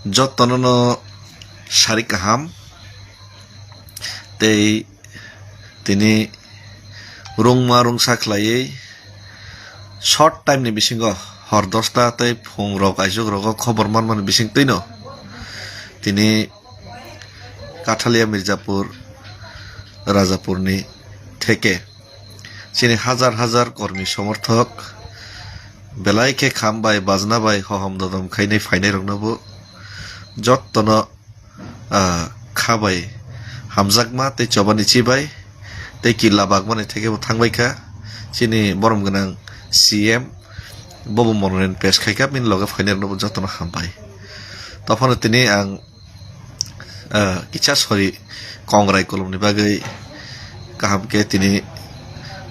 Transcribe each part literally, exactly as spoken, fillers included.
Jotono no sari kaham tei tini rungma rungsa khlaiwi short time ni bisingo hor dosta tei phung rok aisuk rogo khobor manmani bising twino tini Kathalia Mirzapur Rajapurni theke chini hajar hajar kormi somorthok belai khe kham bai bajna bai hohom dodom khainai phainai rokno bo jottono, ah, kha bai hamjakma tei chobani chi bai tei killa bagmani theke bo thangbai kha. Chini borom gwnang C M bobo monoren pes khai kha, bini loge phainai rokno bo jottono hambai. Tophano tini ang, ah, kisa sori kongrai kolomni bagwi kaham khe tini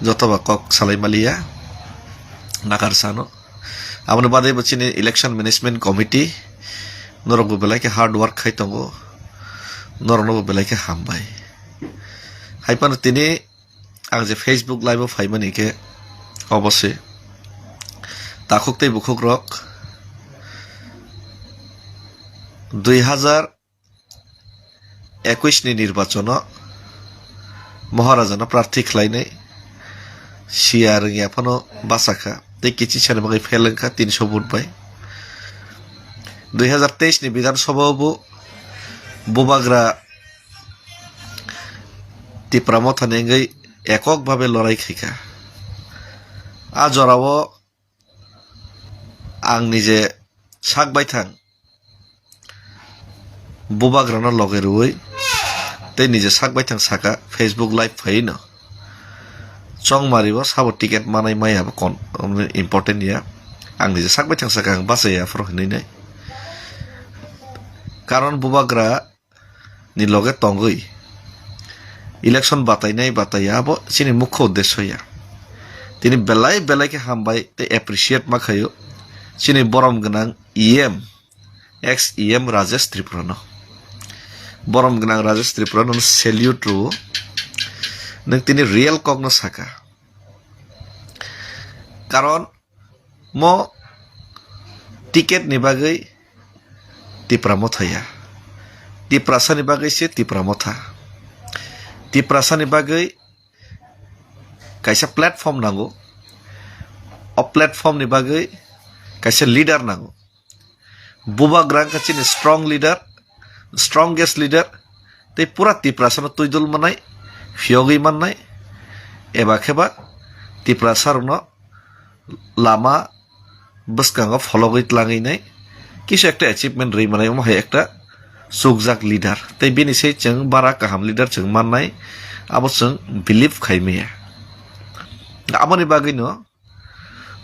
jotoba kok salai maliya nakar sano. Aboni bagwi bo chini election management committee norok bo belai khe hard work khai tongo, norokno bo belai khe hambai. Hai phano tini ang je Facebook live o phaimani khe oboswi takhuk tei bukhuk rok dui hajar ekush ni nirbachono Maharajano prarthi khlainai siya rwngya phano bachakha tei kichi sani bagwi fail wngkha tinsho vote bai. Dui hajar teis ni Bidhan Sabha o bo Bubagra Tipra Mothani wngwi ekok bhabe lorai khaikha. A jorao ang nije sak baithang Bubagrano loge rwui tei nije sak baithang saka Facebook live phaino chongmari bo sabo ticket manai maya bo kon important ya. Ang nije sak baithang saka ang bachaya phoro hinwi nai. Karon Bubagra ni loge tongwi election batainai bataiya abo chini mukho uddesyo ya. Tini belai belai khe hambai tei appreciate ma khaio chini borom gwnang E M, ex E M Rajesh Tripura no. Borom gwnang Rajesh Tripura no salute rwo. Nwng tini real kok no saka. Karon mo ticket ni bagwi Tipra Motha ya. Tiprasa ni bagwi se Tipra Motha. Tiprasa ni bagwi kaisa platform nango. O platform ni bagwi kaisa leader nango. Bubagra wngkha chini strong leader, strongest leader, tei pura Tiprasano twidul manai, phiyogwi mannai, eba kheba Tiprasarokno lama bwskango phologwi tlangwi nai, kisa ekta achievement rwi manai, omo hai ekta chukjak leader. Tei bini se chwng bara kaham leader chwng mannai, abo chwng believe khai maya. Aboni bagwino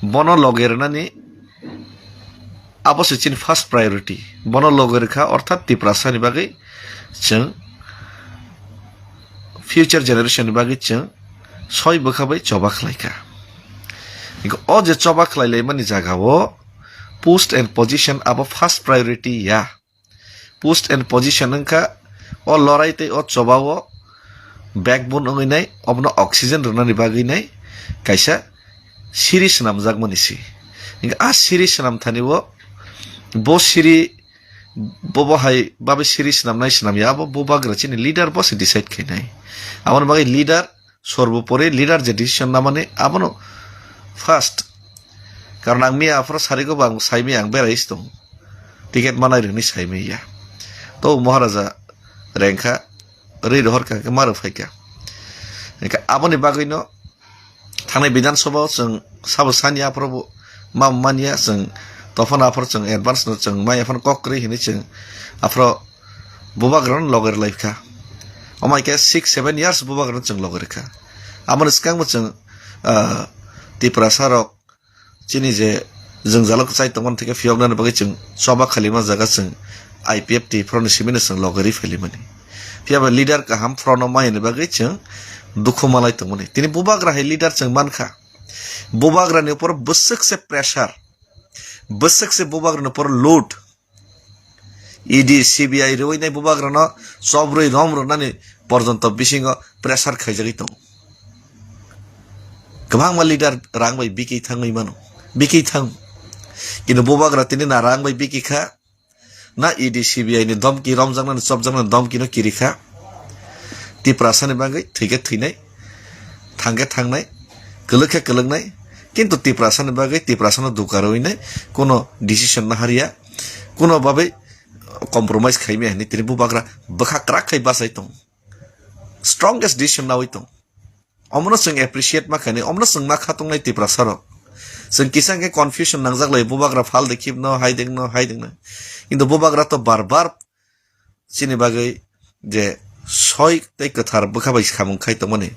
bono loge rwnani abo se chini first priority. Bono loge rwkha, orthat Tiprasani bagwi chwng future generation ni bagwi chwng soi bwkha bai choba khlaikha. Hingkhe o je choba khlai laimani jagao post and position abo first priority ya. Post and position wngkha o lorai tei o chobao backbone wngwi nai, obono oxygen rwnani bagwi nai kaisa siri swnamjakmani se. Hingkhe a siri swnamthani o bo siri bobo hai babe siri swnamnai swnamya abo Bubagra chini leader bo se decide khainai. Aboni bagwi leader sorbopori leader je decision namani abono first. Karon ang miya aphuru sarigo bo ang saimaya ang berai se tongo. Ticket manai rwni saimaya. To Maharaja rengkha, rwi rohorkha hwnkhe ma rwphaikha. Hwnkhe aboni bagwino thangnai Bidhan Sabha o chwng sabo sani aphuru bo ma manya chwng tophano aphuru chwng advance no chwng maya phano kok kwrwi hinwi chwng aphuru Bubagrano loge rwlaikha. Omo hai khe six seven years Bubagrano chwng loge rwkha. Aboni swkangbo chwng, ah, Tiprasa rok chini je jwngjalo kwchai tongmani theke phiyoknani bagwi chwng choba khailima jaga chwng I P F T phoroni simino chwng loge rwi phailimani. Phiyaba leader kaham phorono mayani bagwi chwng dukhu malai tongmani. Tini Bubagra hai leader chwng mankha. Bubagrani upor bwswk se pressure. Bwswk se Bubagrani upor load. E D, C B I rwui nai Bubagrano chobrwi rom rwnani porjonto bisingo pressure khaijagwi tongo. Kwbangma leader rang bai bikwi thangwi mano, bikwi thang. Kintu Bubagra tini na rang bai bikwi kha, na E D C B I ni domki romjaknani chopjaknani domkino kirikha. Tiprasani bagwi thwikhe thwinai, thangkhe thangnai, kwlwkhe kwlwknai, kintu Tiprasani bagwi Tiprasano duka rwinai kuno decision naharya, kuno bagwi compromise khaimya hinwi tini bubagra bwkha kwrak khai bachai tong, strongest decision nawi tong. Omono chwng appreciate ma khainai, omono chwng ma khatungnai Tiprasarok. Chwng kisa hwnkhe confusion nangjak lai, bubagra phal de khibno, haidengno, haidengno. Kintu bubagra to bar bar chini bagwi je soi tei kwthar bwkha bai samung khai tongmani,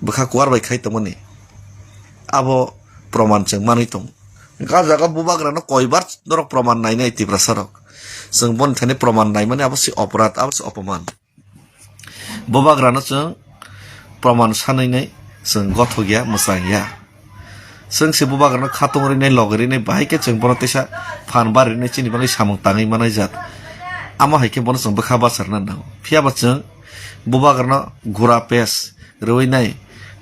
bwkha kuar bai khai tongmani, abo proman chwng manwi tongo. Hwnkhe ah jaga bubagrano koibar norok proman nainai Tiprasarok. Chwng boni thani proman naimani abo se oporad, abo se opoman. Bubagrano chwng proman sanwi nai chwng gothok ya, mwchang ya. Chwng se bubagrano khatung rinai, logi rinai, bahai khe chwng bono teisa phan bar rinai chini bagwi samung tangwi manai jat. Amo hai khe bono chwng bwkha bachar na nango. Phiya ba chwng bubagrano gura pes rwui nai,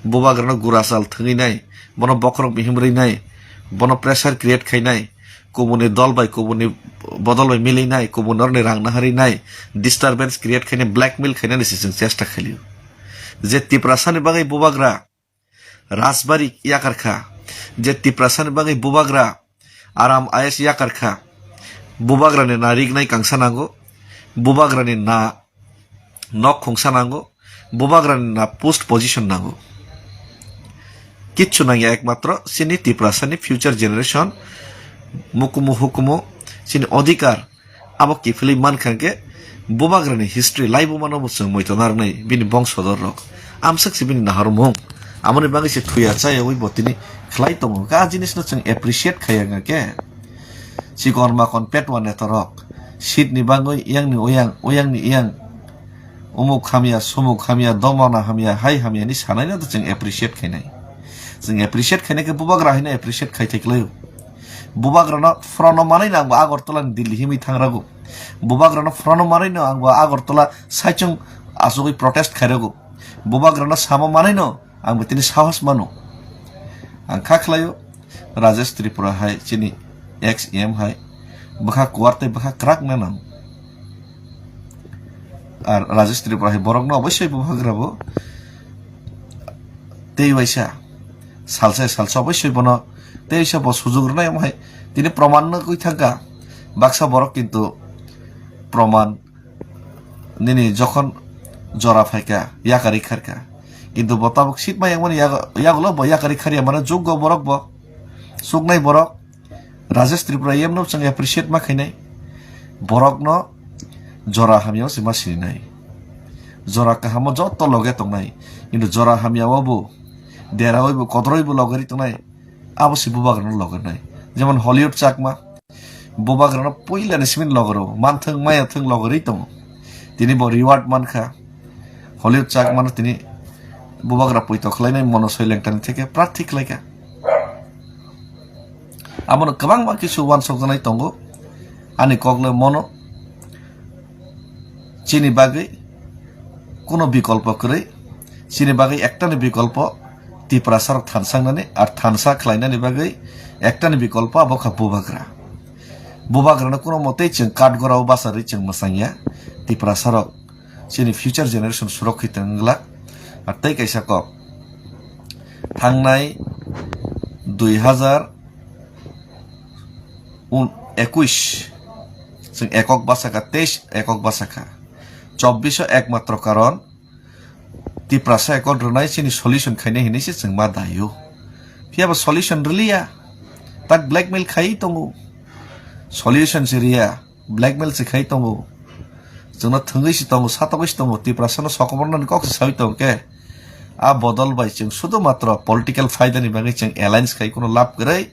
bubagrano gura chal thwngwi nai, bono bokhorok mihim rwi nai, bono pressure create khai nai, kubuni dol bai, kubuni bodol bai milwi nai, kubuni oroni rang naharwi nai, disturbance create khainai, blackmail khainani se chwng chesta khailio. Je Tiprasani bagwi bubagra Rajbari yakar kha, je Tiprasani bagwi bubagra Aram I A S yakar kha, bubagrani na rignai kangsa nango, bubagrani na nok khungsa nango, bubagrani na post position nango. Kichu nangya, ekmatro chini Tiprasani future generation, mukumu hukumu, chini odhikar, abo kiphilwi mankha hwnkhe bubagrani history laibuma no bo chwng moito narwknai bini bongsodor rok. Amswk se bini naharmung. Amoni bagwi se thuya chayawi bo tini khlai tongo. Hwnkhe ah jinis no chwng appreciate khaiya hwnkhe. Chikon makon petwa netarok. Seat ni bagwi yang ni uyang, uyang ni yang. Umuk hamya, sumuk hamya, domona hamya, hai hamya ni sanai no to chwng appreciate khainai. Chwng appreciate khainai khe bubagra haino appreciate khai thai kwlaio. Bubagra no phrono manai no ang bo Agartala ni Delhi himwi thang rago. Bubagra no phrono manai no ang bo Agartala saichung achugwi protest khai rago. Bubagra no samo manai no ang bo tini sahos mano. Ang kha khlaio, Rajesh Tripura hai chini ex E M hai bwkha kuar tei bwkha kwrak na nang. Ar Rajesh Tripura hai borok no obossoi bubagra bo tei waisa salsa salsa obossoi bono tei waisa bo sujuk rwnai omo hai tini proman no gwi thangkha. Baksa borok kintu proman nini jokhon jora phaikha, yakari kharkha. Kintu bo tabuk seat ma yangmani yago-, yagulo bo yakari kharya mano juggo borok bo. Suknai borok Rajesh Tripura yemno chwng appreciate ma khainai. Borokno jora hamyao se ma sininai. Jora kahamo jotto loge tongnai. Kintu jora hamyao bo derawi bo kodroi bo logeri tongnai. Abo se bubagrano logernai. Jemon Hollywood Chakma. Bubagrano puila ni simin logero, manthwng maya thwng logerwi tongo. Tini bo reward mankha. Hollywood Chakmano tini bubagra poito khlainai mono soi lengtani theke prarthi khlaikha. Abono kwbangma kisu uansukjaknai tongo. Ani kokle mono chini bagwi kuno bikolpo kwrwi, chini bagwi ektani bikolpo Tiprasarok thansangnani, ar thansa khlainani bagwi ektani bikolpo abo kha bubagra. Bubagrano kuno motei chwng katgorao bacharwi chwng mwchangya. Tiprasarok chini future generation surokhi tongwngla. Ar tei kaisa kok, thangnai dui hazar un-, ekuish chwng ekok bachakha, teis ekok bachakha. Chobbish o ekmatro karon Tiprasa ekot rwnai chini solution khainai hinwi se chwng ma daio. Phiya bo solution rwliya. Tak blackmail khaiwi tongo. Solution se riya. Blackmail se khai tongo. Chwngno thwngwi se tongo, satokwi se tongo. Tiprasano sokomornani kok se sawi tongo khe. A bodol bai chwng sudu matro political phaidani bagwi chwng alliance khai kuno lab kwrwi.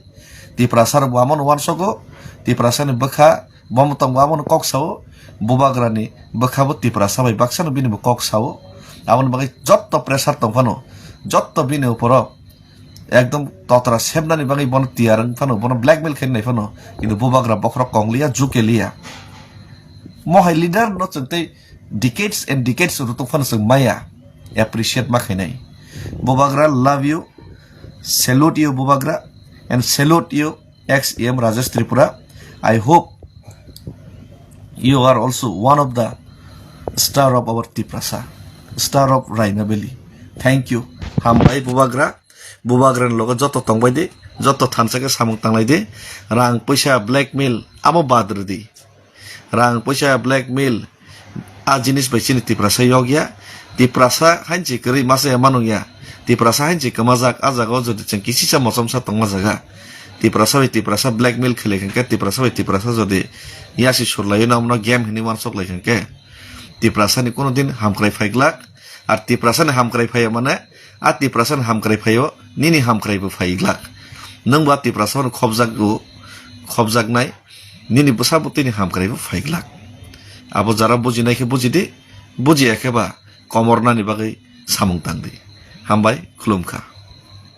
Tiprasarok bo amono uansogo. Tiprasani bwkha Bo mwtang bo abono kok sao, bubagrani bwkha bo Tiprasa bai baksano bini bo kok sao. Aboni bagwi jotto pressure tong phano, jotto bini uporo ekdom totra sepnani bagwi bono tiyar wng phano, bono blackmail khainai phano, kintu bubagra bokhorok kong liya, juke liya. Mohai leader no chwng tei decades and decades rutuk phano chwng maya appreciate ma khainai. Bubagra, love you, salute you bubagra, and salute you ex E M Rajesh Tripura. I hope You are also one of the star of our Tiprasa, star of Raina Valley. Thank you. Hambai Bubagra, Bubagra ni logo joto tongbai di, joto thansa khe samung tanglai di. Rang puisa blackmail amo bad rw di. Rang puisa blackmail a jinis bai chini Tiprasa yokya. Tiprasa hainchi kwrwi masa ya manung ya. Tiprasa hainchi kwmajak, a jaga o jodi chwng kisisa mochomsa tongma jaga. Tiprasa bai Tiprasa blackmail khlai khankhe, Tiprasa bai Tiprasa jodi yasi surlaiwi no omono game hinwi uansuk lai khankhe, Tiprasa ni kono din hamkrai phai glak. Ar Tiprasa ni hamkrai phaiya mane, a Tiprasa ni hamkrai phaio, nini hamkrai bo phai glak. Nwng ba Tiprasa no khobjak o, khobjaknai, nini bwsa bwtwi ni hamkrai bo phai glak. Abo jara bujinai khe buji di, bujiya khe ba komornani bagwi samung tang di. Hambai, khulumkha.